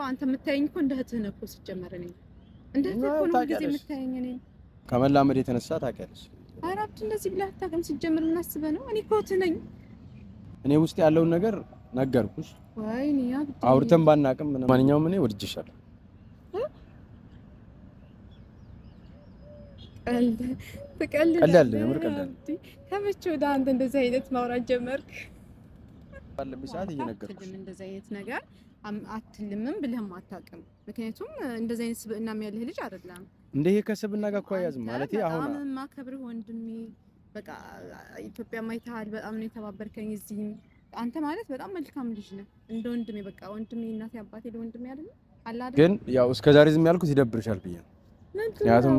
አንተ የምታየኝ እኮ እንደ እህትህ ነው እኮ ሲጀመር፣ እኔ እንደ እህትህ እኮ ነው ሁልጊዜ የምታየኝ እኔ። ከመላመድ የተነሳ ታውቂያለሽ። ኧረ አብዲ እንደዚህ ብለህ አታውቅም። ሲጀምር ምን አስበህ ነው? እኔ እኮ እህትህ ነኝ። እኔ ውስጥ ያለውን ነገር ነገርኩሽ። ወይኔ አብዲ፣ አውርተን ባናውቅም ማንኛውም እኔ ወድጄሻለሁ። ቀልድ ትቀልዳለህ? የምር ቀልድ። ከመቼ ወደ አንተ እንደዚህ አይነት ማውራት ጀመርክ? ባለብኝ ሰዓት እየነገርኩሽ እንደዚህ አይነት ነገር አትልምም ብለህም አታውቅም። ምክንያቱም እንደዚህ አይነት ስብዕናም ያለህ ልጅ አይደለም። እንደ ይሄ ከስብዕና ጋር እኮ አያዝም ማለት አሁን በጣም የማከብርህ ወንድሜ፣ በቃ ኢትዮጵያ ማይተሃል፣ በጣም ነው የተባበርከኝ። እዚህም አንተ ማለት በጣም መልካም ልጅ ነህ፣ እንደ ወንድሜ በቃ ወንድሜ፣ እናቴ አባቴ ለወንድሜ አይደለም አለ አይደል? ግን ያው እስከ ዛሬ ዝም ያልኩት ይደብርሻል ብዬ ነው። ምክንያቱም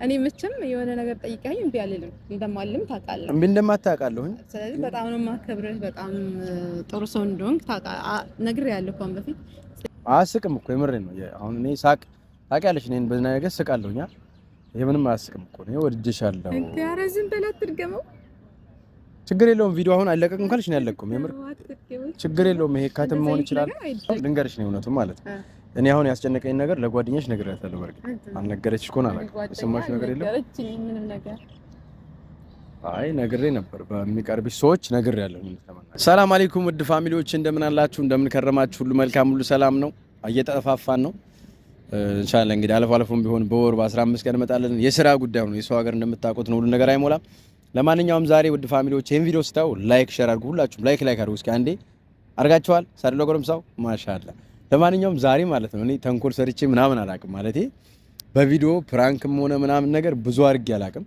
እኔ መቼም የሆነ ነገር ጠይቀኸኝ እምቢ አልልም፣ እንደማልም ታውቃለህ። እምቢ እንደማታውቃለሁኝ። ስለዚህ በጣም ነው የማከብርህ። በጣም ጥሩ ሰው እንደሆንክ ታውቃለህ፣ ነግሬሃለሁ እኮ አሁን በፊት። አያስቅም እኮ የምሬን ነው። አሁን እኔ ሳቅ ታውቂያለሽ፣ እኔን በዚህ ነገር ስቃለሁኛ። ይሄ ምንም አያስቅም እኮ ነው። ወድጄሻለሁ። ኧረ ዝም በል አትድገመው። ችግር የለውም። ቪዲዮ አሁን አይለቀቅም ካልሽ እኔ አልለቀውም። የምር ችግር የለውም። ይሄ cut ም መሆን ይችላል። ልንገርሽ ነው እውነቱ ማለት ነው። እኔ አሁን ያስጨነቀኝ ነገር ለጓደኛሽ ነግሬያታለሁ። በርግጥ አልነገረችሽ ከሆነ አላውቅም። የሰማሽው ነገር የለም? አይ ነግሬ ነበር፣ በሚቀርብሽ ሰዎች ነግሬያለሁ። ሰላም አለይኩም ውድ family ዎች፣ እንደምን አላችሁ? እንደምን ከረማችሁ? ሁሉ መልካም፣ ሁሉ ሰላም ነው። እየጠፋፋን ነው። ኢንሻአላህ እንግዲህ አልፎ አልፎም ቢሆን በወር በ15 ቀን እንመጣለን። የስራ ጉዳይ ነው። የሰው ሀገር እንደምታውቁት ነው፣ ሁሉ ነገር አይሞላም። ለማንኛውም ዛሬ ውድ family ዎች ይሄን ቪዲዮ ስታዩ like፣ share አድርጉ። ሁላችሁም like like አድርጉ። እስኪ አንዴ አድርጋችኋል? ሳድሎ ጎረምሳው ማሻአላ። ለማንኛውም ዛሬ ማለት ነው እኔ ተንኮል ሰርቼ ምናምን አላውቅም። ማለቴ በቪዲዮ prank ም ሆነ ምናምን ነገር ብዙ አድርጌ አላውቅም።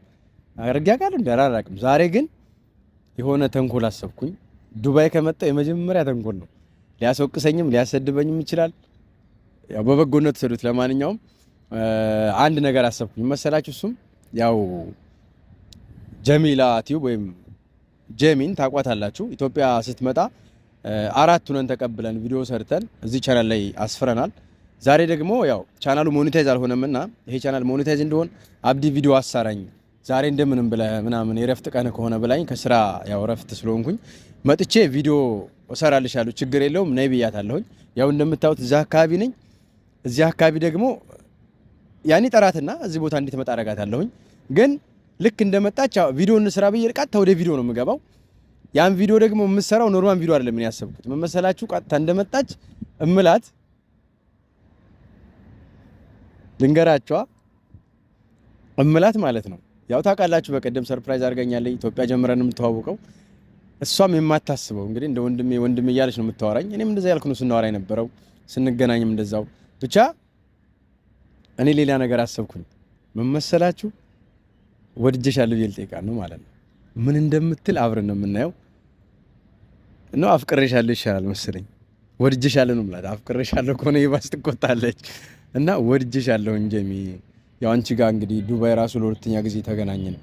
አድርጌ አውቃለሁ እንደ አላውቅም። ዛሬ ግን የሆነ ተንኮል አሰብኩኝ። ዱባይ ከመጣሁ የመጀመሪያ ተንኮል ነው። ሊያስወቅሰኝም ሊያሰድበኝም ይችላል። ያው በበጎነት ሰዱት። ለማንኛውም አንድ ነገር አሰብኩኝ መሰላችሁ። እሱም ያው ጀሚላ ቲዩብ ወይም ጀሚን ታቋታላችሁ። ኢትዮጵያ ስትመጣ አራት ሁነን ተቀብለን ቪዲዮ ሰርተን እዚህ ቻናል ላይ አስፍረናል። ዛሬ ደግሞ ያው ቻናሉ monetize አልሆነምና ይሄ ቻናል monetize እንዲሆን አብዲ ቪዲዮ አሰራኝ ዛሬ እንደምንም ብለህ ምናምን የረፍት ቀን ከሆነ ብላኝ ከስራ ያው ረፍት ስለሆንኩኝ መጥቼ ቪዲዮ እሰራልሻለሁ ችግር የለውም ነይ ብያታለሁኝ። ያው እንደምታዩት እዚህ አካባቢ ነኝ። እዚህ አካባቢ ደግሞ ያኔ ጠራትና እዚህ ቦታ እንድትመጣ አደርጋታለሁኝ። ግን ልክ እንደመጣች ቪዲዮ እንስራ ብዬ ቀጥታ ወደ ቪዲዮ ነው የምገባው። ያን ቪዲዮ ደግሞ የምሰራው normal ቪዲዮ አይደለም። እኔ ያሰብኩት ምን መሰላችሁ? ቀጥታ እንደመጣች እምላት ልንገራቸዋ እምላት ማለት ነው። ያው ታውቃላችሁ፣ በቀደም surprise አድርጋኛለች። ኢትዮጵያ ጀምረን የምተዋወቀው እሷም የማታስበው እንግዲህ እንደ ወንድሜ ወንድሜ እያለች ነው የምታወራኝ። እኔም እንደዛ ያልኩ ነው ስናወራ የነበረው፣ ስንገናኝም እንደዛው። ብቻ እኔ ሌላ ነገር አሰብኩኝ። ምን መሰላችሁ? ወድጄሻለሁ ብዬ ልጠይቃት ነው ማለት ነው። ምን እንደምትል አብረን ነው የምናየው። ነው አፍቅሬሻለሁ ይሻላል መሰለኝ። ወድጄሻለሁ ነው የምላት። አፍቅሬሻለሁ ከሆነ ይባስ ትቆጣለች። እና ወድጄሻለሁ ጀሚ፣ ያው አንቺ ጋር እንግዲህ ዱባይ ራሱ ለሁለተኛ ጊዜ ተገናኘን።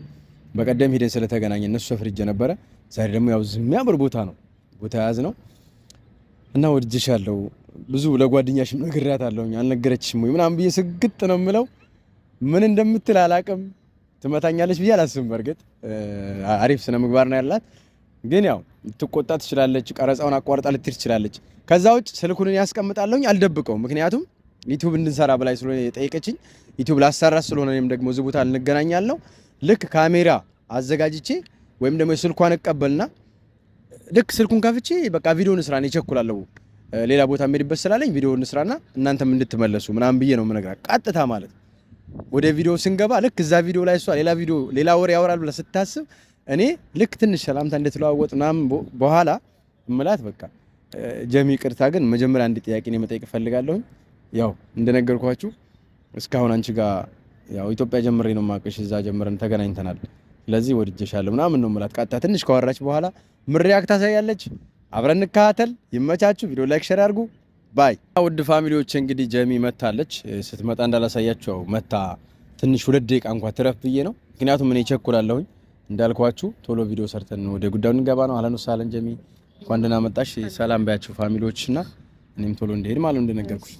በቀደም ሄደን ስለተገናኘን እነሱ ሰፈር ሄጄ ነበረ። ዛሬ ደግሞ ያው የሚያምር ቦታ ነው ቦታ ያዝ ነው እና ወድጄሻለሁ፣ ብዙ ለጓደኛሽም ነግሬያታለሁኝ አልነገረችሽም ወይ ምናምን ብዬ ስግጥ ነው የምለው። ምን እንደምትል አላቅም። ትመታኛለች ብዬ አላስብም። በእርግጥ አሪፍ ስነ ምግባር ነው ያላት፣ ግን ያው ትቆጣ ትችላለች። ቀረጻውን አቋርጣ ልትል ትችላለች። ከዛ ውጭ ስልኩን ያስቀምጣለሁኝ አልደብቀውም። ምክንያቱም ዩቲዩብ እንድንሰራ ብላይ ስለሆነ የጠየቀችኝ ዩቲዩብ ላሰራ ስለሆነ እኔም ደግሞ እዚህ ቦታ እንገናኛለሁ። ልክ ካሜራ አዘጋጅቼ ወይም ደግሞ ስልኳን እቀበልና ልክ ስልኩን ከፍቼ በቃ ቪዲዮ እንስራ፣ እኔ እቸኩላለሁ ሌላ ቦታ የምሄድበት ስላለኝ ቪዲዮ እንስራና እናንተም እንድትመለሱ ምናምን ብዬ ነው የምነግራት። ቀጥታ ማለት ወደ ቪዲዮ ስንገባ ልክ እዛ ቪዲዮ ላይ እሷ ሌላ ቪዲዮ ሌላ ወሬ ያወራል ብላ ስታስብ እኔ ልክ ትንሽ ሰላምታ እንደተለዋወጥ ምናምን በኋላ እምላት በቃ ጀሚ ይቅርታ፣ ግን መጀመሪያ አንድ ጥያቄ ነው መጠየቅ እፈልጋለሁኝ። ያው እንደነገርኳችሁ እስካሁን አንቺ ጋር ያው ኢትዮጵያ ጀምሬ ነው የማውቅሽ፣ እዛ ጀምረን ተገናኝተናል። ስለዚህ ወድጄሻለሁ ምናምን ነው የምላት። ቀጥታ ትንሽ ካወራች በኋላ ምን react ታሳያለች። አብረን እንከታተል። ይመቻችሁ። ቪዲዮ like፣ share አድርጉ። bye ውድ family ዎች፣ እንግዲህ ጀሚ መታለች። ስትመጣ እንዳላሳያችሁ ያው መታ ትንሽ 2 ደቂቃ እንኳ ትረፍ ብዬ ነው። ምክንያቱም እኔ ቸኩላለሁኝ እንዳልኳችሁ ቶሎ ቪዲዮ ሰርተን ወደ ጉዳዩ እንገባ ነው። አህለን ወሰህለን ጀሚ፣ እንኳን ደህና መጣሽ። ሰላም ባያችሁ family ዎች እና እኔም ቶሎ እንደሄድ ማለት ነው እንደነገርኩሽ።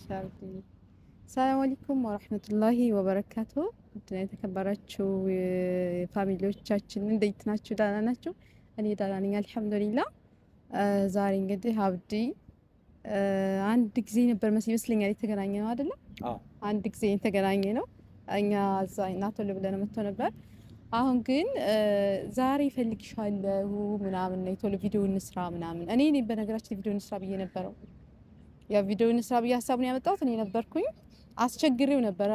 ሰላም አለይኩም ወራህመቱላሂ ወበረካቱ። ውድና የተከበራችሁ family ዎቻችን እንዴት ናችሁ? ደህና ናችሁ? እኔ ደህና ነኝ አልሐምዱሊላህ። ዛሬ እንግዲህ አብዲ አንድ ጊዜ ነበር ይመስለኛል የተገናኘ ነው አይደለ? አንድ ጊዜ የተገናኘ ነው። እኛ እዛ እናቶሎ ብለን መጥቶ ነበር። አሁን ግን ዛሬ እፈልግሻለሁ ምናምን ነው፣ የቶሎ ቪዲዮ እንስራ ምናምን። እኔ በነገራችን ቪዲዮ እንስራ ብዬ ነበረው። ያ ቪዲዮ እንስራ ብዬ ሀሳቡን ያመጣሁት እኔ ነበርኩኝ። አስቸግሬው ነበረ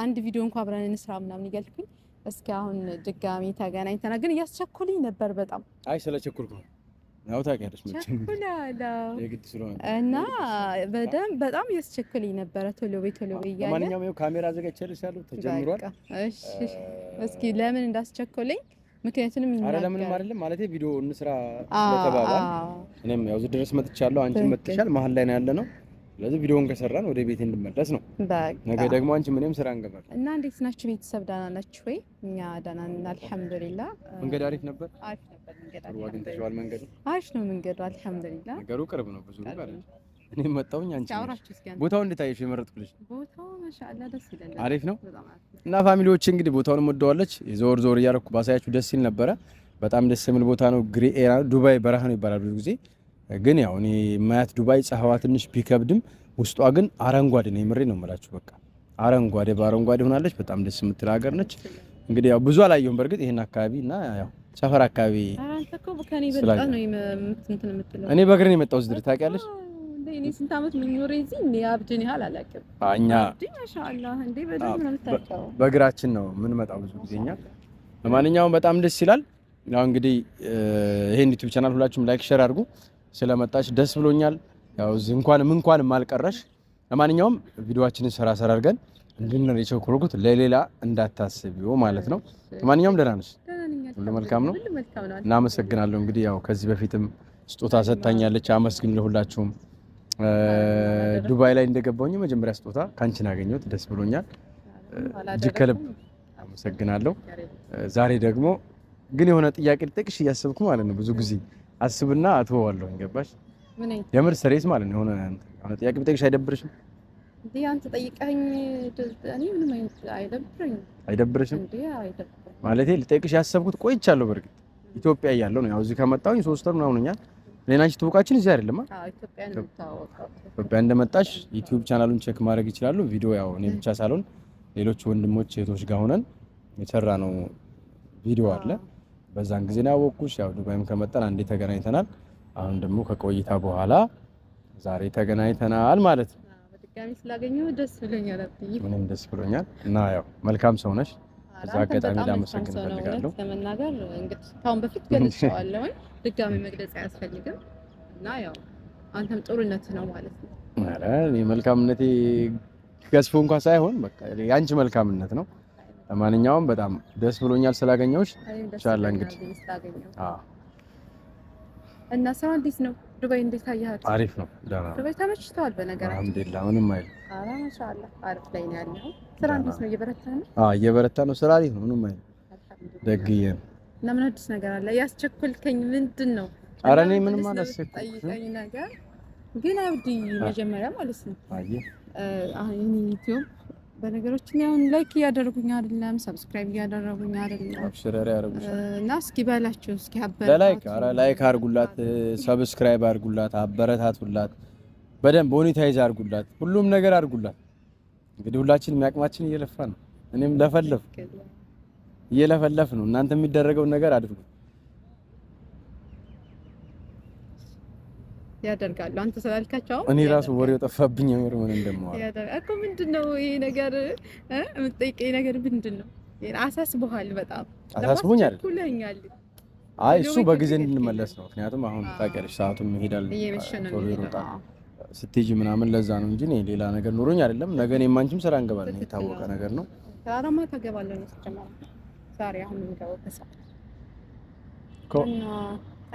አንድ ቪዲዮ እንኳን አብረን እንስራ ምናምን እያልኩኝ እስኪ አሁን ድጋሚ ተገናኝተናል። ግን እያስቸኩልኝ ነበር በጣም። አይ ስለቸኩልኩ ነው። ያው ታውቂያለሽ መቼም የግድ ስለሆነ እና በደንብ በጣም እያስቸኩልኝ ነበረ። ቶሎ በይ ቶሎ በይ እያለ ለማንኛውም ይኸው ካሜራ አዘጋጅቼልሻለሁ፣ ተጀምሯል። እሺ እስኪ ለምን እንዳስቸኩልኝ ምክንያቱንም ይናገር። አረ ለምንም አይደለም ማለቴ ቪዲዮ እንስራ ስለተባባል እኔም ያው እዚህ ድረስ መጥቻለሁ፣ አንቺም መጥተሻል፣ መሀል ላይ ነው ያለነው። ስለዚህ ቪዲዮውን ከሰራን ወደ ቤት እንድመለስ ነው። ነገ ደግሞ አንቺ ምንም ስራ እንገባለን። እና እንዴት ናችሁ ቤተሰብ? ደህና ናችሁ ወይ? እኛ ደህና ነን አልሐምዱሊላህ። መንገድ አሪፍ ነበር። አሪፍ ነበር መንገድ። አግኝተሽዋል? መንገዱ አሪፍ ነው መንገዱ አልሐምዱሊላህ። ነገሩ ቅርብ ነው ብዙ ሩቅ አይደለም። እኔም መጣሁኝ። አንቺ ቦታው እንዴት አየሽ? የመረጥኩልሽ ቦታው ማሻአላህ ደስ ይላል። አሪፍ ነው። እና family ዎች እንግዲህ ቦታውን ወደዋለች። ዞር ዞር እያደረኩ ባሳያችሁ ደስ ይል ነበረ። በጣም ደስ የሚል ቦታ ነው። grey area ዱባይ በረሃ ነው ይባላል ብዙ ጊዜ ግን ያው እኔ ማያት ዱባይ ፀሐዋ ትንሽ ቢከብድም ውስጧ ግን አረንጓዴ ነው። የምሬ ነው የምላችሁ። በቃ አረንጓዴ በአረንጓዴ ሆናለች። በጣም ደስ የምትል ሀገር ነች። እንግዲህ ያው ብዙ አላየሁም በእርግጥ ይሄን አካባቢ እና ያው ሰፈር አካባቢ እኔ በእግር ነው የመጣሁት እዚህ ታውቂያለሽ። እኔ ስንት ዓመት ምኞሬ እዚህ እኔ አብድን ያህል አላውቅም። እኛ በእግራችን ነው የምንመጣው ብዙ ጊዜ እኛ። ለማንኛውም በጣም ደስ ይላል። ያው እንግዲህ ይሄን ዩቲዩብ ቻናል ሁላችሁም like share አድርጉ። ስለመጣሽ ደስ ብሎኛል። ያው እዚህ እንኳንም እንኳንም አልቀረሽ። ለማንኛውም ቪዲዮአችንን ሰራ ሰራ አድርገን እንድንር የቸኮልኩት ለሌላ እንዳታስቢው ማለት ነው። ለማንኛውም ደህና ነሽ? ሁሉ መልካም ነው። እናመሰግናለሁ። እንግዲህ ያው ከዚህ በፊትም ስጦታ ሰጥታኛለች። አመስግን ለሁላችሁም። ዱባይ ላይ እንደገባሁኝ የመጀመሪያ ስጦታ ካንቺን አገኘሁት። ደስ ብሎኛል። እጅግ ከልብ አመሰግናለሁ። ዛሬ ደግሞ ግን የሆነ ጥያቄ ልጠይቅሽ እያሰብኩ ማለት ነው። ብዙ ጊዜ አስብና አትወዋለሁ። ገባሽ? የምር serious ማለት ነው። የሆነ ጥያቄ ብጠይቅሽ አይደብርሽም? እንዴ አንተ ጠይቀኸኝ እኔ ምንም አይደብረኝም። አይደብርሽም? ማለቴ ልጠይቅሽ ያሰብኩት ቆይቻለሁ። በእርግጥ ኢትዮጵያ እያለሁ ነው። ያው እዚህ ከመጣሁኝ 3 ወር ምናምን ሆኖኛል። እኔና አንቺ ትውቃችን እዚህ አይደለም። ኢትዮጵያ እንደመጣሽ ዩቲዩብ ቻናሉን check ማድረግ ይችላሉ። ቪዲዮ ያው እኔ ብቻ ሳልሆን ሌሎች ወንድሞች እህቶች ጋር ሆነን የሰራ ነው ቪዲዮ አለ። በዛን ጊዜ ነው ያወቅኩሽ። ያው ዱባይም ከመጣን አንዴ ተገናኝተናል። አሁን ደግሞ ከቆይታ በኋላ ዛሬ ተገናኝተናል ማለት ነው። በድጋሚ ስላገኘሁ ደስ ብሎኛል። ምንም ደስ ብሎኛል እና ያው መልካም ሰው ነሽ። በዛ አጋጣሚ ላመሰግን እፈልጋለሁ። ለመናገር እንግዲህ ካሁን በፊት ገልጬዋለሁ፣ ድጋሚ መግለጽ አያስፈልግም እና ያው አንተም ጥሩነት ነው ማለት ነው። ኧረ እኔ መልካምነቴ ገዝፎ እንኳን ሳይሆን በቃ ያንቺ መልካምነት ነው። ለማንኛውም በጣም ደስ ብሎኛል ስላገኘሁሽ። ኢንሻአላህ እንግዲህ አዎ። እና ስራ እንዴት ነው? ዱባይ እንዴት አየሃት? አሪፍ ነው። ደህና ነው። ዱባይ ተመችቶሃል? በነገራችን አልሐምዱሊላህ ምንም አይልም። ኧረ ማሻአላህ አሪፍ ላይ ነው ያለው። ስራ እንዴት ነው? እየበረታ ነው? አዎ እየበረታ ነው። ስራ አሪፍ ነው። ምንም አይልም። ደግዬ ነው። እና ምን አዲስ ነገር አለ? ያስቸኩልከኝ ምንድን ነው? ኧረ እኔ ምንም አላስቸኩልኩም። ነገር ግን አብዲ መጀመሪያ ማለት ነው አየህ አሁን ዩቲዩብ በነገሮችን አሁን like እያደረጉኝ አይደለም፣ subscribe እያደረጉኝ አይደለም። አብሽረሪ ያደርጉሻል እና እስኪ በላችሁ እስኪ አበረታቱ። like ኧረ like አድርጉላት፣ subscribe አድርጉላት፣ አበረታቱላት፣ በደንብ monetize አድርጉላት፣ ሁሉም ነገር አድርጉላት። እንግዲህ ሁላችንም ያቅማችን እየለፋ ነው። እኔም ለፈለፍ እየለፈለፍ ነው። እናንተ የሚደረገውን ነገር አድርጉ። ያደርጋሉ። አንተ ስላልካቸው እኔ ራሱ ወሬው ጠፋብኝ። የምር ምን እንደማወራ እኮ ምንድን ነው ይሄ ነገር የምትጠይቀኝ ነገር ምንድን ነው? አሳስቦሃል። በጣም አሳስቦኛል። አይ እሱ በጊዜ እንድንመለስ ነው። ምክንያቱም አሁን ታውቂያለሽ ሰዓቱም ይሄዳል፣ ቶሎ ይሮጣል ስትሄጂ ምናምን ለዛ ነው እንጂ እኔ ሌላ ነገር ኖሮኝ አይደለም። ነገ እኔም አንቺም ስራ እንገባለን፣ የታወቀ ነገር ነው። ተራራማ ታገባለህ ነው ዛሬ አሁን የምንገባው ከሰዓት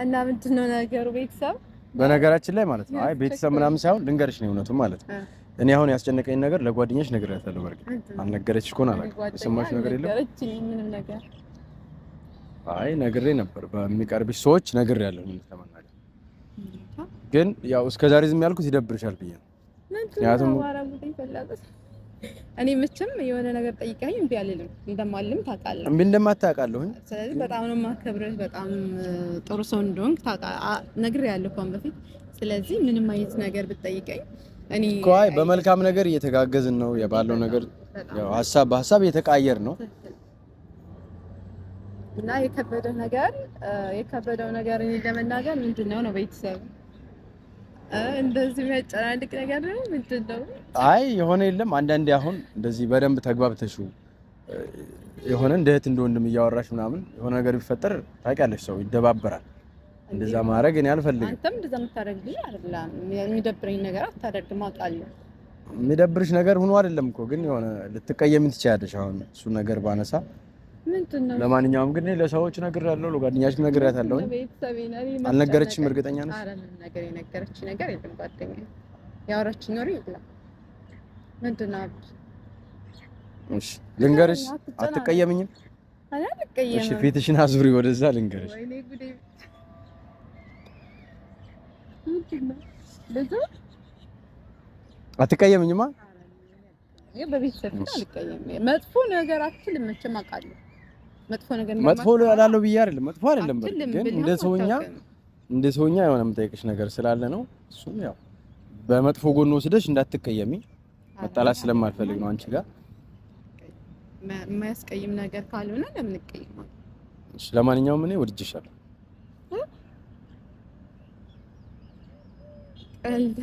እና ምንድን ነው ነገሩ ቤተሰብ በነገራችን ላይ ማለት ነው። አይ ቤተሰብ ምናምን ሳይሆን ልንገርሽ ነው እውነቱ ማለት ነው። እኔ አሁን ያስጨነቀኝ ነገር ለጓደኛሽ ነግሬያታለሁ። በርግጥ አልነገረችሽ ከሆነ አላውቅም። የሰማሽው ነገር የለም? አይ ነግሬ ነበር፣ በሚቀርብሽ ሰዎች ነግሬያለሁ። እውነት ለመናገር ግን ያው እስከ ዛሬ ዝም ያልኩት ይደብርሻል ብዬ ነው። ምክንያቱም እኔ መቼም የሆነ ነገር ጠይቀኸኝ እምቢ አልልም፣ እንደማልልም ታውቃለህ። እምቢ እንደማታውቃለሁኝ። ስለዚህ በጣም ነው የማከብርህ፣ በጣም ጥሩ ሰው እንደሆንክ ታውቃለህ። ነግሬሃለሁ ከአሁን በፊት። ስለዚህ ምንም አይነት ነገር ብትጠይቀኝ እኔ ቆይ በመልካም ነገር እየተጋገዝን ነው የባለው ነገር ያው ሀሳብ በሀሳብ እየተቃየር ነው እና የከበደው ነገር እኔ ለመናገር ምንድን ነው ቤተሰብ እንደዚህ የሚያጨናንቅ ነገር ነው ምንድን ነው? አይ የሆነ የለም። አንዳንዴ አሁን እንደዚህ በደንብ ተግባብተሽው የሆነ እንደ እህት እንደ ወንድም እያወራሽ ምናምን የሆነ ነገር ቢፈጠር ታውቂያለሽ፣ ሰው ይደባበራል። እንደዛ ማድረግ እኔ አልፈልግም። አንተም እንደዛ የምታደርግ አይደለም። የሚደብረኝ ነገር አታደርግም አውቃለሁ። የሚደብርሽ ነገር ሆኖ አይደለም እኮ ግን የሆነ ልትቀየሚ ትችያለሽ። አሁን እሱ ነገር ባነሳ ምንድን ነው? ለማንኛውም ግን ለሰዎች ነግሬያለሁ፣ ለጓደኛሽም ነግሬያታለሁ። አልነገረችሽም? እርግጠኛ ነሽ? ኧረ ምንም ነገር የነገረችኝ ነገር የለም። ጓደኛዬ ያወራችኝ ወሬ የለም። ምንድን ነው? እሺ ልንገርሽ፣ አትቀየምኝም? እሺ ፊትሽን አዙሪ ወደዛ ልንገርሽ። አትቀየምኝማ? በቤተሰብ ፊት አልቀየምም። መጥፎ ነገር አትልም መቼም አውቃለሁ። መጥፎ ነገር መጥፎ እላለሁ ብዬ አይደለም፣ መጥፎ አይደለም። ግን እንደ ሰውኛ የሆነ የምጠይቅሽ ነገር ስላለ ነው። እሱም ያው በመጥፎ ጎን ወስደሽ እንዳትቀየሚ መጣላት ስለማልፈልግ ነው አንቺ ጋር የማያስቀይም ነገር ካልሆነ ለምን እቀይማለሁ? እሺ ለማንኛውም እኔ ወድጄሻለሁ። ቀልድ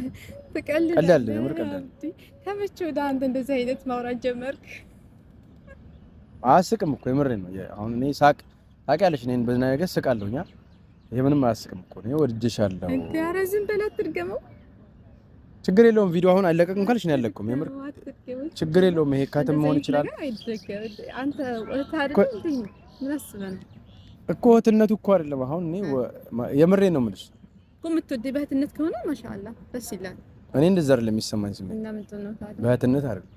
የምር ቀልድ። ከመቼ ወደ አንተ እንደዚህ አይነት ማውራት ጀመርክ? አያስቅም እኮ የምሬን ነው። አሁን እኔ ሳቅ ታውቂያለሽ፣ እኔን በዚህ ነገር ስቃለሁኛ። ይሄ ምንም አያስቅም እኮ እኔ ወድጄሻለሁ። ኧረ ዝም በል አትድገመው። ችግር የለውም። ቪዲዮ አሁን አይለቀቅም ካልሽ ነው ያለቀውም። የምር ችግር የለውም። ይሄ cut ም መሆን ይችላል እኮ እህትነቱ እኮ አይደለም። አሁን እኔ የምሬን ነው የምልሽ እኮ የምትወደኝ በእህትነት ከሆነ ማሻአላ ደስ ይላል። እኔ እንደዛ አይደለም የሚሰማኝ ስሜት እና ምንድን ነው ታዲያ? በእህትነት አይደለም።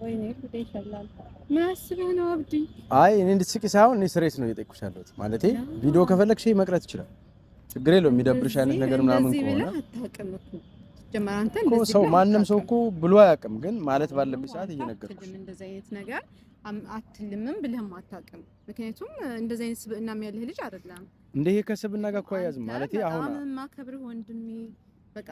ወይኔ ጉዴ ይፈላል። ምን አስበህ ነው አብዲ? አይ እኔ እንድትስቂ ሳይሆን እኔ serious ነው እየጠየኩሽ ያለሁት። ማለቴ ቪዲዮ ከፈለግሽ መቅረት ይችላል፣ ችግር የለውም። የሚደብርሽ አይነት ነገር ምናምን ከሆነ አታውቅም እኮ ሰው ማንም ሰው እኮ ብሎ አያውቅም፣ ግን ማለት ባለብኝ ሰዓት እየነገርኩሽ እንደዚህ አይነት ነገር አትልምም ብለህም አታውቅም። ምክንያቱም እንደዚህ አይነት ስብዕናም ያለህ ልጅ አይደለም። እንደ ይሄ ከስብዕና ጋር እኮ አያዝም። ማለቴ አሁን በጣም የማከብርህ ወንድሜ፣ በቃ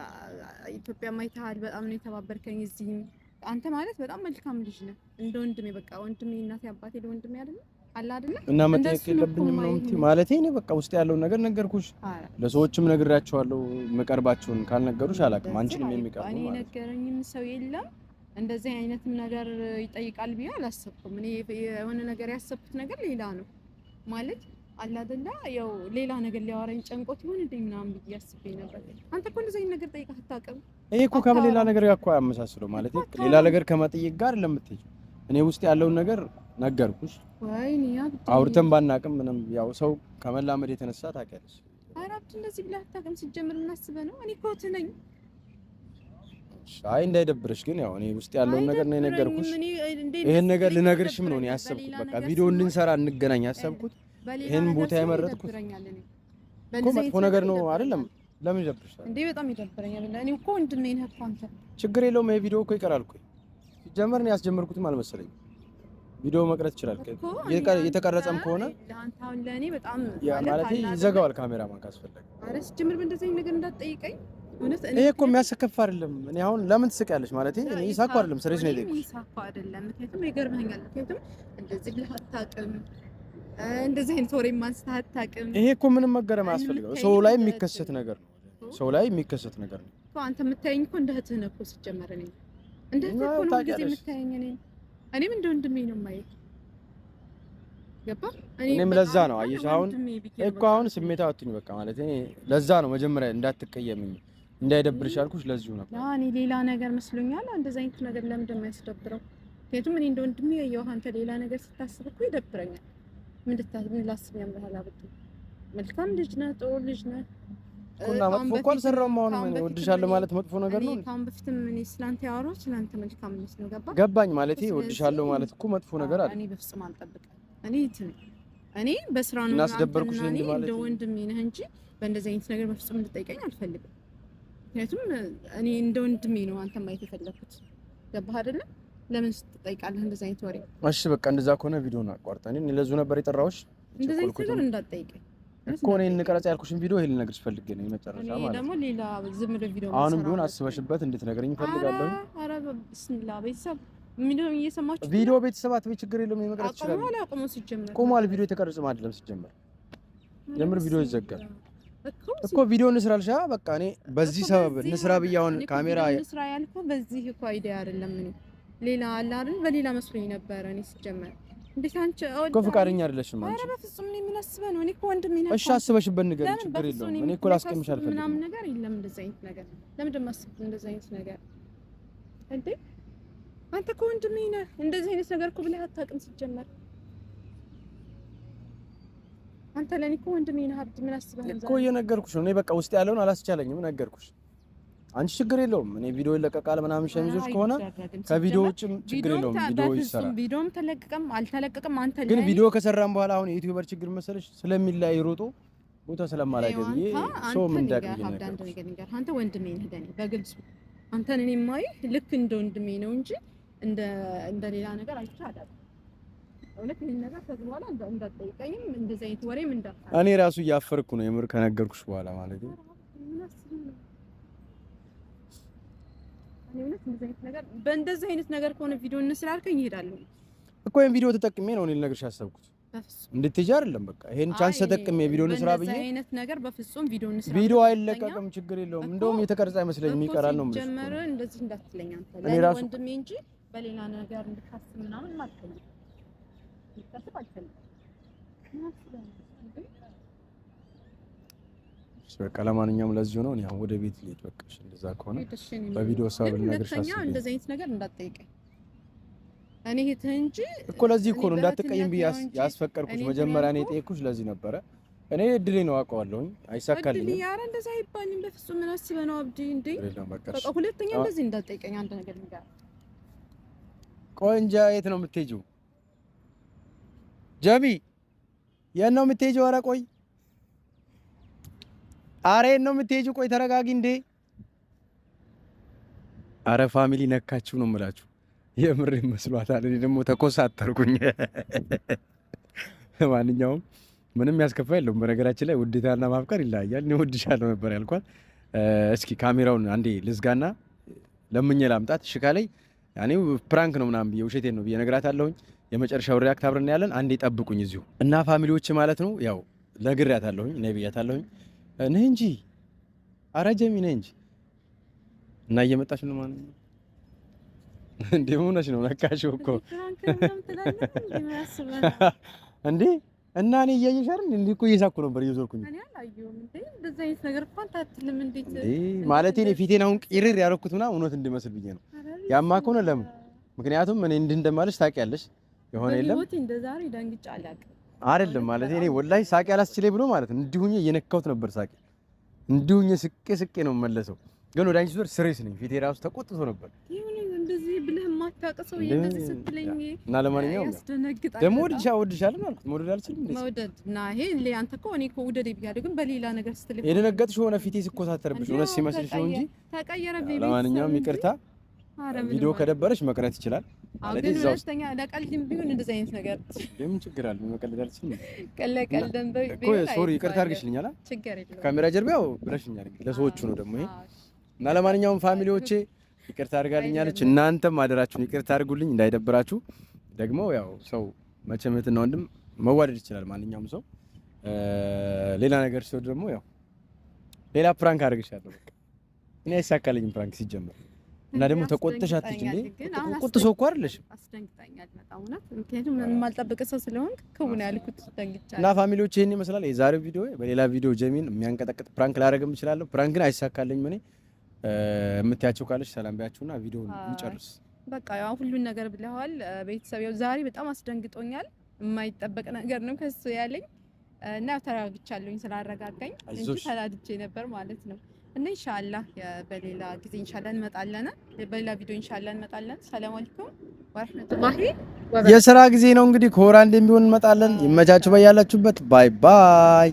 ኢትዮጵያ ማይተሃል፣ በጣም ነው የተባበርከኝ። እዚህም አንተ ማለት በጣም መልካም ልጅ ነህ፣ እንደ ወንድሜ በቃ ወንድሜ፣ እናቴ አባቴ ለወንድሜ አይደለ አለ አይደለ? እና መጠየቅ የለብኝም ነው የምትይው? ማለቴ እኔ በቃ ውስጥ ያለውን ነገር ነገርኩሽ፣ ለሰዎችም ነግሬያቸዋለሁ። የምቀርባቸውን ካልነገሩሽ አላውቅም። አንቺንም የሚቀርቡ ማለት እኔ ነገረኝም ሰው የለም። እንደዚህ አይነትም ነገር ይጠይቃል ብዬ አላሰብኩም። እኔ የሆነ ነገር ያሰብኩት ነገር ሌላ ነው ማለት አለ አይደለ? ያው ሌላ ነገር ሊያወራኝ ጨንቆት ይሆን እንዴ ምናምን ብዬ አስቤ ነበር። አንተ እኮ እንደዚህ አይነት ነገር ጠይቀህ አታውቅም። ይሄ እኮ ከሌላ ነገር ጋር እኮ አያመሳስለው። ማለት ሌላ ነገር ከመጠየቅ ጋር ለምትሄጂው እኔ ውስጥ ያለውን ነገር ነገርኩሽ። አውርተን ባናውቅም ምንም ያው ሰው ከመላመድ የተነሳ ታውቂያለሽ። ኧረ አብዲ እንደዚህ ብለህ አታውቅም። ሲጀምር ምን አስበህ ነው? እኔ እኮ እህትህ ነኝ። አይ እንዳይደብርሽ ግን ያው እኔ ውስጥ ያለውን ነገር ነው የነገርኩሽ። ይሄን ነገር ልነግርሽም ነው እኔ ያሰብኩት። በቃ ቪዲዮ እንድንሰራ እንገናኝ ያሰብኩት ይሄን ቦታ የመረጥኩት እኮ መጥፎ ነገር ነው አይደለም። ለምን ይደብርሻል እንዴ? በጣም ይደብረኛል። እኔ እኮ ወንድሜ ነህ እኮ አንተ። ችግር የለውም። ይሄ ቪዲዮ እኮ ይቀራል እኮ ሲጀመር እኔ ያስጀመርኩትም አልመሰለኝም። ቪዲዮ መቅረት ይችላል። የተቀረጸም ከሆነ ማለት ይዘጋዋል ካሜራማን ካስፈለገ። ኧረ ሲጀምር በእንደዚህ አይነት ነገር እንዳትጠይቀኝ። ይሄ እኮ የሚያስከፋ አይደለም። እኔ አሁን ለምን ትስቂያለሽ? ማለት እኔ ይሳኩ አይደለም serious ነው የጠየኩሽ። ይሳኩ አይደለም ምክንያቱም ይገርመኛል። ምክንያቱም እንደዚህ ብለህ አታውቅም፣ እንደዚህ አይነት ወሬ ማንስተህ አታውቅም። ይሄ እኮ ምንም መገረም አያስፈልገው። ሰው ላይ የሚከሰት ነገር ነው። ሰው ላይ የሚከሰት ነገር ነው። አንተ የምታየኝ እኮ እንደ እህትህ ነው እኮ ሲጀመር። እኔ እንደ እህትህ እኮ ነው ጊዜ የምታየኝ እኔ እኔም እንደ ወንድሜ ነው የማየው። ገባ? እኔም ለዛ ነው አየሽ፣ አሁን እኮ አሁን ስሜታዊ አትሁኝ በቃ ማለት እኔ ለዛ ነው መጀመሪያ እንዳትቀየምኝ እንዳይደብርሽ ያልኩሽ ለዚሁ ነበር። እኔ ሌላ ነገር መስሎኛል። እንደዛ አይነት ነገር ለምንድን ነው የሚያስደብረው? ምክንያቱም እኔ እንደ ወንድሜ ያየሁህ አንተ ሌላ ነገር ስታስብ እኮ ይደብረኛል። ምን ላስብ ያምርሃል? አብዱ መልካም ልጅ ነህ፣ ጥሩ ልጅ ነህ እና መጥፎ እኮ አልሰራሁም። አሁን ምን እወድሻለሁ ማለት መጥፎ ነገር ነው? ከአሁን በፊትም እኔ ስላንተ ያወራሁት ስላንተ መልካምነት ነው። ገባ ገባኝ። ማለት እወድሻለሁ ማለት እኮ መጥፎ ነገር አይደል። እኔ በፍጹም አልጠብቅም። እኔ እንትን እኔ በስራ ነው እናስደበርኩሽ እንዴ ማለት እንደ ወንድሜ ነህ እንጂ በእንደዚህ አይነት ነገር በፍጹም እንድጠይቀኝ አልፈልግም። ምክንያቱም እኔ እንደ ወንድሜ ነው አንተ ማየት የፈለኩት። ገባህ አይደለም? ለምን ስትጠይቃለህ እንደዚህ አይነት ወሬ? እሺ በቃ እንደዛ ከሆነ ቪዲዮን አቋርጠን እኔ ለዚሁ ነበር የጠራሁሽ። እንደዚህ አይነት ነገር እንዳትጠይቀኝ እኮ እኔ እንቀረጽ ያልኩሽን ቪዲዮ ይሄን ልነግርሽ ፈልጌ ነው የመጨረሻ ማለት ነው። ደግሞ ሌላ ዝም ብሎ ቪዲዮ አሁንም ቢሆን አስበሽበት እንድትነግረኝ እፈልጋለሁ። ኧረ ብስሚላ ቤተሰብ ምንድነው እየሰማችሁ? ቪዲዮ ቤተሰብ አትበይ፣ ችግር የለውም የመቅረጽ ይችላል። አቆመዋል። አቆመው ሲጀመር ቆሟል። ቪዲዮ የተቀረጸም አይደለም ሲጀመር፣ ጀምር ቪዲዮ ይዘጋል እኮ ቪዲዮ እንስራልሻ። በቃ እኔ በዚህ ሰበብ እንስራ ብዬ አሁን ካሜራ እንስራ ያልኩህ በዚህ እኮ idea አይደለም። እኔ ሌላ አለ አይደል? በሌላ መስሎኝ ነበረ እኔ ሲጀመር። እንዴት አንቺ እኮ ፈቃደኛ አይደለሽም አንቺ። ኧረ በፍጹም እኔ ምን አስበህ ነው? እኔ እኮ ወንድሜ ነህ። እሺ አስበሽበት ንገሪኝ፣ ችግር የለውም። እኔ እኮ ላስቀምሽ አልፈልግም ምናምን ነገር የለም። እንደዚህ አይነት ነገር ለምንድን ነው የማስበው? እንደዚህ አይነት ነገር እንዴ! አንተ እኮ ወንድሜ ነህ። እንደዚህ አይነት ነገር እኮ ብለህ አታውቅም ሲጀመር። አንተ ለኔ እኮ ወንድሜ ነህ። አብዲ ምን አስበህ ነው እኮ እየነገርኩሽ ነው። እኔ በቃ ውስጥ ያለውን አላስቻለኝም፣ ነገርኩሽ። አንቺ ችግር የለውም። እኔ ቪዲዮ ይለቀቃል ምናምን ሸሚዞች ከሆነ ከቪዲዮ ውጭም ችግር የለውም። ቪዲዮ ይሰራል። ቪዲዮም ተለቀቀም አልተለቀቀም አንተ ግን ቪዲዮ ከሰራን በኋላ አሁን የ YouTuber ችግር መሰለሽ ስለሚለያይ ሮጦ ቦታ ስለማላገኝ ብዬ ሰው ምን እንዳቅም ነገር አንተ ወንድሜ ነህ ለኔ በግልጽ አንተን እኔ የማይህ ልክ እንደ ወንድሜ ነው እንጂ እንደ እንደ ሌላ ነገር አይቼ አላውቅም። እውነት ይሄን ነገር ከዚህ በኋላ እንዳትጠይቀኝም እንደዚህ አይነት ወሬም እንዳታ እኔ ራሱ እያፈርኩ ነው የምር ከነገርኩሽ በኋላ ማለት ነው። በእንደዚህ አይነት ነገር ከሆነ ቪዲዮ እንስራ አልከኝ እሄዳለሁ እኮ። ይሄን ቪዲዮ ተጠቅሜ ነው እኔ ልነግርሽ ያሰብኩት እንድትሄጂ አይደለም። በቃ ይሄን chance ተጠቅሜ ቪዲዮ እንስራ ብዬ በእንደዚህ አይነት ነገር በፍጹም ቪዲዮ እንስራ። ቪዲዮ አይለቀቅም፣ ችግር የለውም። እንደውም የተቀረጸ አይመስለኝም ይቀራል ነው የምልሽ። ጀመረ እንደዚህ እንዳትለኝ አንተ ለኔ ወንድሜ እንጂ በሌላ ነገር እንድታስብ ምናምን አልፈልግም። እንድታስብ አልፈልግም። በቃ ለማንኛውም ለዚሁ ነው። እኔ አሁን ወደ ቤት ልሄድ። በቃ እሺ፣ እንደዛ ከሆነ በቪዲዮ ሰብ ልነግርሽ አስቤ እንደዚህ አይነት ነገር እንዳትጠይቀኝ እኔ እህትህ እንጂ እኮ ለዚህ እኮ ነው እንዳትቀይም ብዬ ያስፈቀድኩሽ። መጀመሪያ እኔ የጠየኩሽ ለዚህ ነበረ። እኔ እድሌ ነው አውቀዋለሁኝ፣ አይሳካልኝም። እድሌ ኧረ እንደዛ አይባልም በፍጹም። ምን አስበህ ነው አብዲ? እንዴ በቃ ሁለተኛ እንደዚህ እንዳትጠይቀኝ አንድ ነገር ንገረኝ። ቆንጆ የት ነው የምትሄጂው? ጀሚ የት ነው የምትሄጂው? ኧረ ቆይ አረ የት ነው የምትሄጂው? ቆይ ተረጋጊ እንዴ። አረ family ነካችሁ ነው የምላችሁ። የምር መስሏታል። እኔ ደግሞ ተኮሳተርኩኝ። ማንኛውም ምንም ያስከፋ የለውም። በነገራችን ላይ ውዴታና ማፍቀር ይለያያል። እኔ ወድሻለሁ ነበር ያልኳት። እስኪ ካሜራውን አንዴ ልዝጋና ለምኜ ላምጣት። እሺ ካለኝ ያኔ prank ነው ምናምን ብዬ ውሸቴን ነው ብዬ እነግራታለሁኝ። የመጨረሻው react አብረን ያለን አንዴ ጠብቁኝ እዚሁ እና family ዎች ማለት ነው። ያው ነግሬያታለሁኝ፣ ነይ ብያታለሁኝ። ነይ እንጂ ኧረ ጀሚ ነይ እንጂ እና እየመጣች ነው ማለት ነው። እንዴ ምን ሆነሽ ነው? ነካሽው እኮ እንዴ። እና እኔ እያየሽ አይደል እንዴ? እኮ እየሳኩ ነበር እየዞርኩኝ ማለቴ እኔ ፊቴን አሁን ቅርር ያደረኩት ምናምን እውነት እንድመስል ብዬ ነው። ያማ ከሆነ ለምን? ምክንያቱም እኔ እንዲህ እንደማለሽ ታውቂያለሽ። የሆነ የለም አይደለም ማለት እኔ ወላሂ ሳቂ አላስችለኝ ብሎ ማለት ነው። እንዲሁኝ እየነካሁት ነበር ሳቂ እንዲሁኝ ስቄ ስቄ ነው የምመለሰው። ግን ወደ አንቺ ዞር serious ነኝ። ፊቴ ራሱ ተቆጥቶ ነበር። እንደዚህ ብለህ የማታውቅ ሰው እንደዚህ ስትለኝ እና ለማንኛውም ያስደነግጣል። ደግሞ ወድሻለሁ አልኩት። መውደድ አልችልም እንዴ? መውደድ እና ይሄ አንተ እኮ እኔ እኮ ውደድ ብያለሁ፣ ግን በሌላ ነገር ስትለኝ የደነገጥሽ ሆነ ፊቴ ሲኮሳተርብሽ እውነት ሲመስልሽ ነው እንጂ ተቀየረብኝ። ለማንኛውም ይቅርታ። ቪዲዮ ከደበረሽ መቅረት ይችላል። ማለት እዛው ሁለተኛ ለቀልድም ቢሆን እንደዚህ አይነት ነገር የምን ችግር አለ? መቀለድ አልችልም። ለቀልድም እኮ sorry፣ ይቅርታ አድርግሽልኛል። ችግር የለውም። ካሜራ ጀርባ ያው ብለሽኛል። እንግዲህ ለሰዎቹ ነው ደግሞ ይሄ እና ለማንኛውም family ዎቼ ይቅርታ አድርጋልኛለች። እናንተም አደራችሁን ይቅርታ አድርጉልኝ እንዳይደብራችሁ። ደግሞ ያው ሰው መቼም እህትና ወንድም መዋደድ ይችላል ማንኛውም ሰው። ሌላ ነገር ሲሆን ደግሞ ያው ሌላ prank አድርግሻለሁ። በቃ እኔ አይሳካልኝም prank ሲጀመር እና ደግሞ ተቆጥተሽ አትች እንዴ? ቁጥ ሰው እኮ አይደለሽም። አስደንግጣኛል በጣም እውነት። ምክንያቱም የማልጠብቅ ሰው ስለሆንክ ክውን ያልኩት ደንግጫለሁ። እና family ዎች ይሄን ይመስላል የዛሬው ቪዲዮ። በሌላ ቪዲዮ ጀሚን የሚያንቀጠቅጥ prank ላደርግም እችላለሁ። prank ግን አይሳካልኝም እኔ የምትያቸው ካለሽ ሰላም ቢያችሁና ቪዲዮውን እንጨርስ። በቃ ያው ሁሉን ነገር ብለዋል ቤተሰብ። ያው ዛሬ በጣም አስደንግጦኛል። የማይጠበቅ ነገር ነው ከሱ ያለኝ እና ያው ተረጋግቻለሁኝ ስላረጋጋኝ እንጂ ተናድጄ ነበር ማለት ነው። እና ኢንሻአላህ በሌላ ጊዜ ኢንሻአላህ እንመጣለን። በሌላ ቪዲዮ ኢንሻአላህ እንመጣለን። ሰላም አለይኩም ወራህመቱላሂ የስራ ጊዜ ነው እንግዲህ ከወር አንዴም ቢሆን እንመጣለን። ይመቻችሁ በያላችሁበት። bye bye።